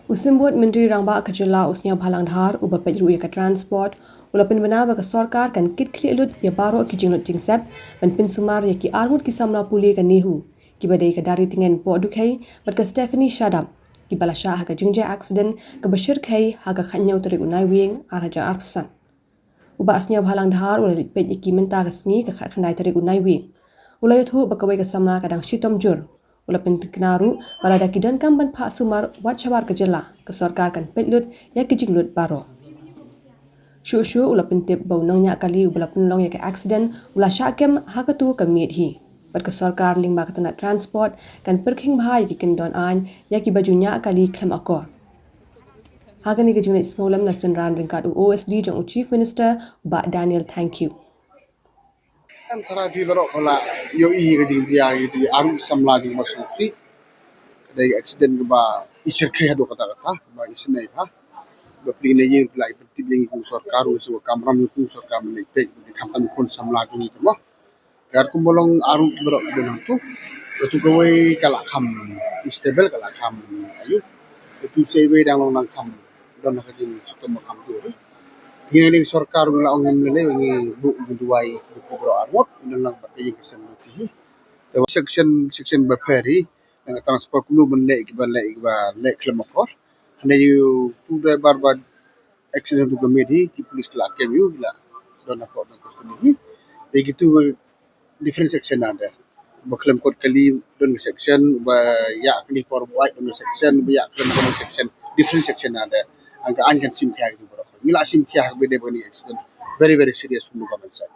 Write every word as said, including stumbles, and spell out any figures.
U Symbud Myntri Rangbah ka jylla u Sniawbhalang Dhar uba peit ruh ïa ka transport u la pynbna ba ka sorkar kan kit khlieh lut ïa baroh ki jinglut jingsep ban pynsumar ïa ki arngut ki samla pule ka NEHU, kiba dei ka Daritngen Pohdukhei bad ka Stephanie Shadap, kiba la shah ha ka jingjia accident kaba shyrkhei ha ka khathynñiew tarik u Naiwieng ar hajar arphew san. U Bah Sniawbhalang Dhar u la leit peit ïa ki mynta ka sngi ka khatkhyndai tarik u Naiwieng. U la ïathuh ba kawei ka samla ka dang shitom jur. U la pyntikna ruh ba lada ki donkam ban phah sumar wat shabar ka jylla, ka sorkar kan peit lut ïa ki jinglut baroh. Shuh shuh u la pyntip ba u nongñiah kali uba la pynlong ïa ka accident u la shah kem ha katu ka miet hi. Bad ka sorkar lyngba ka tnat transport kan pyrkhing bha ïa ki kyndon aiñ ïa kiba ju ñiah kali khlem akor. Ha kane ka jingleit sngewlem la synran ryngkat u O S D jong u Chief Minister, Bah Daniel Thangkhiew. Em, tharai phi baroh phi la ïohi ka jingjia ïa ki arngut samla jong u Bah Songsi. Ka dei accident kaba i shyrkhei haduh katta katta, kaba isynei bha. Ba phi na ïing phi la i pyntip ïa ngi kum sorkar, u sa kamram ïa kum sorkar mynta i peit, khamtam i khun samla jong ngi te mo. Katkum ba long arngut ki baroh ki don hangtu. Katu kawei ka la kham stable, ka la kham ayu. Katu sa iwei dang long dang kham don ha ka jingshitom ba kham jur. Te ngi na ïing sorkar ngi la ong ngi lei ngi buh ngi duwai ki baroh arngut ngi nang bad ka ïing ka sem ngi. Te section, section ba pher hi, nang transport kumno ban leh kiba leh kiba leh khlem akor. Hynrei ïa utu u driver ba accident tu ka miet hi, ki police ki la kem ïa u, ki la don hapoh ka custody hi. Te kitu different section nade. Ba khlem kot kali don ka section, ba ïa kali por buaid don ka section, ba ïa khlem kot section, different section nade. Hangta aiñ kan shim khia kitu baroh. Ngi la shim khia ha kaba dei ba kane accident. Very, very serious from the government side.